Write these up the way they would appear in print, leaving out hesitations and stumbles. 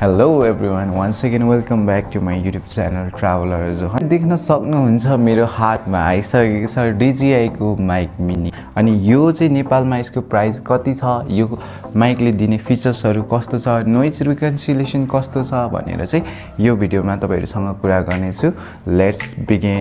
Hello everyone, once again welcome back to my YouTube channel Travelers. देख्न सक्नुहुन्छ मेरो हातमा आइसकेको छ DJI को माइक मिनी अनि यो चाहिँ नेपालमा यसको प्राइस कति छ, यो माइकले दिने फिचर्सहरु कस्तो छ, नोइज रिकन्सिलेसन कस्तो छ भनेर चाहिँ यो भिडियोमा तपाईहरुसँग कुरा गर्नेछु. Let's begin.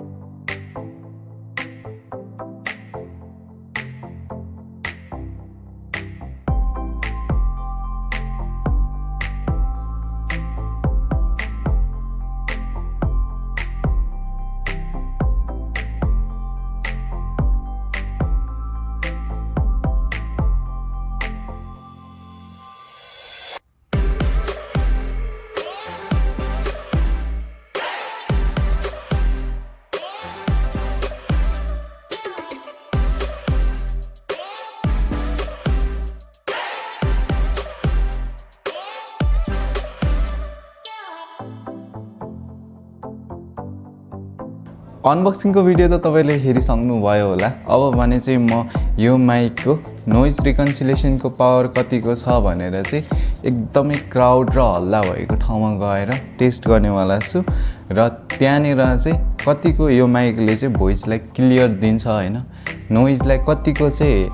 अनबक्सिङ को भिडियो त तपाईले हेरिसक्नु भयो होला. अब भने चाहिँ म यो माइक को नोइज रिकन्सिलेसन को पावर कतिको छ भनेर चाहिँ एकदमै क्राउड र हल्ला भएको ठाउँमा गएर टेस्ट गर्नेवाला छु र त्यहाँनेर चाहिँ कतिको यो माइकले चाहिँ भोइसलाई क्लियर दिन्छ हैन, नोइजलाई कतिको चाहिँ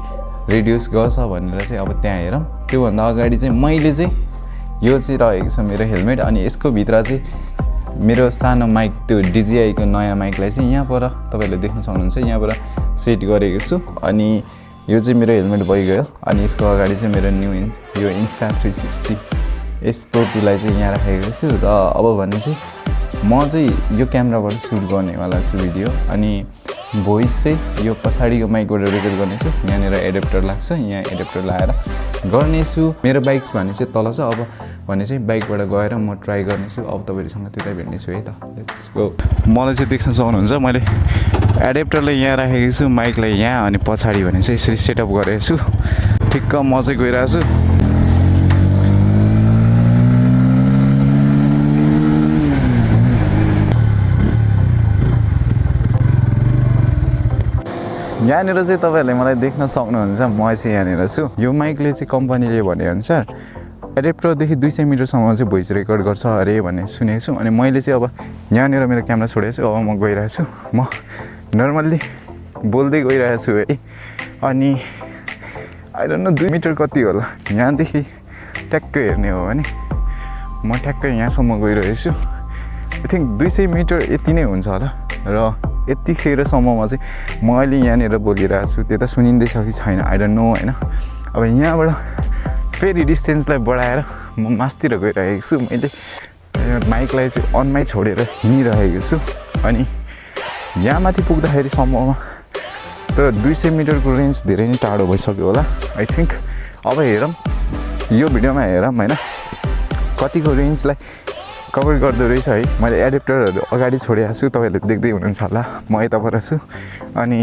रिड्युस गर्छ भनेर चाहिँ अब त्यहाँ हेरौँ. त्यो भन्दा अगाडि चाहिँ मैले चाहिँ यो चाहिँ रहेको छ मेरो हेलमेट अनि यसको भित्र चाहिँ मेरो सानो माइक त्यो DJI को नयाँ माइकलाई चाहिँ यहाँ पर तपाईले देख्न सक्नुहुन्छ, यहाँ पर सेट गरेको छु अनि यो चाहिँ मेरो हेलमेट भइगयो अनि यसको अगाडि चाहिँ मेरो न्यू यो Insta360 S Pro 2 लाई चाहिँ यहाँ राखेको छु र अब भने चाहिँ म चाहिँ यो क्यामेराबाट सुट गर्नेवाला छु भिडियो अनि भोइस चाहिँ यो पछाडीको माइकबाट रेकर्ड गर्नेछु. यहाँनिर एडाप्टर लाग्छ, यहाँ एडाप्टर लगाएर गर्नेछु. मेरो बाइक्स भने चाहिँ तल छ. अब भने चाहिँ बाइकबाट गएर म ट्राई गर्नेछु. अब तपाईहरुसँग त्यतै भेट्नेछु है त. Let's go. मलाई चाहिँ देख्न सक्नुहुन्छ मैले एडाप्टरलाई यहाँ राखेको छु, माइकलाई यहाँ अनि पछाडी भने चाहिँ यसरी सेटअप गरेको छु. ठिक्क म चाहिँ गइरहेको छु. यहाँनिर चाहिँ तपाईहरुले मलाई देख्न सक्नुहुन्छ, म चाहिँ यहाँनिर छु. यो माइकले चाहिँ कम्पनीले भने अनुसार एडाप्टरदेखि 200 मिटरसम्म चाहिँ भोइस रेकर्ड गर्छ अरे भन्ने सुनेको छु अनि मैले चाहिँ अब यहाँनिर मेरो क्यामेरा छोडेको छु. अब म गइरहेको छु, म नर्मल्ली बोल्दै गइरहेको छु है अनि आई डोन्ट नो 2 मिटर कति होला, यहाँदेखि ट्याक्कै हेर्ने हो भने म ट्याक्कै यहाँसम्म गइरहेको छु. आई थिङ्क 200 मिटर यति नै हुन्छ होला र यतिखेरसम्ममा चाहिँ म अहिले यहाँनिर बोलिरहेको छु. त्यो त सुनिँदैछ कि छैन आई डोन्ट नो हैन. अब यहाँबाट फेरि डिस्टेन्सलाई बढाएर म मास्तिर गइरहेको छु. मैले माइकलाई चाहिँ अनमै छोडेर हिँडिरहेको छु अनि यहाँ माथि पुग्दाखेरिसम्ममा त 200 मिटरको रेन्ज धेरै नै टाढो भइसक्यो होला आई थिङ्क. अब हेरौँ यो भिडियोमा हेरौँ हैन कतिको रेन्जलाई कभर गर्दो रहेछ है. मैले एडाप्टरहरू अगाडि छोडेको छु, तपाईहरुले देख्दै हुनुहुन्छ होला. म यताबाट छु अनि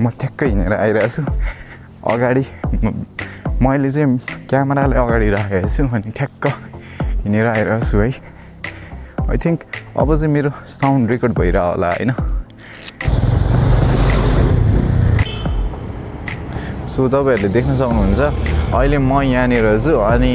म ठ्याक्कै हिँडेर आइरहेको छु. अगाडि मैले चाहिँ क्यामेरालाई अगाडि राखेको छु अनि ठ्याक्क हिँडेर आइरहेको छु है. आई थिङ्क अब चाहिँ मेरो साउन्ड रेकर्ड भइरहेको होला हैन. सो तपाईहरुले देख्न सक्नुहुन्छ अहिले म यहाँनिर छु अनि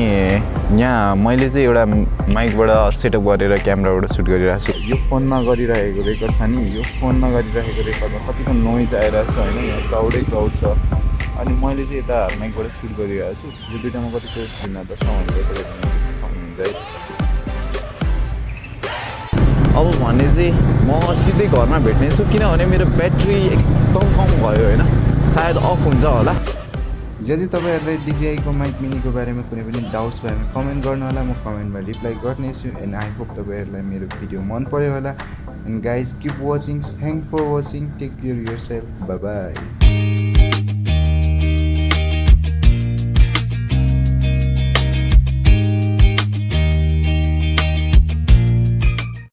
यहाँ मैले चाहिँ एउटा माइकबाट सेटअप गरेर क्यामेराबाट सुट गरिरहेको छु. यो फोनमा गरिरहेको रेकर्ड छ नि, यो फोनमा गरिरहेको रेकर्डमा कतिको नोइज आइरहेको छ हैन. यहाँ क्राउड छ अनि मैले चाहिँ यता माइकबाट सुट गरिरहेको छु. यो दुईटामा कतिको भिन्नता छ भनेर तपाईहरुले सक्नुहुन्छ है. अब भने चाहिँ म सिधै घरमा भेट्नेछु किनभने मेरो ब्याट्री एकदम कम भयो हैन, सायद अफ हुन्छ होला. यदि तपाईहरुले DJI को माइक मिनी को बारेमा कुनै पनि डाउट्स भए कमेन्ट गर्नु होला, म कमेन्टमा रिप्लाई गर्नेछु. एन्ड आई होप तपाईहरुलाई मेरो भिडियो मन पर्यो होला. And guys keep watching. Thank for watching. Take care yourself. Bye by.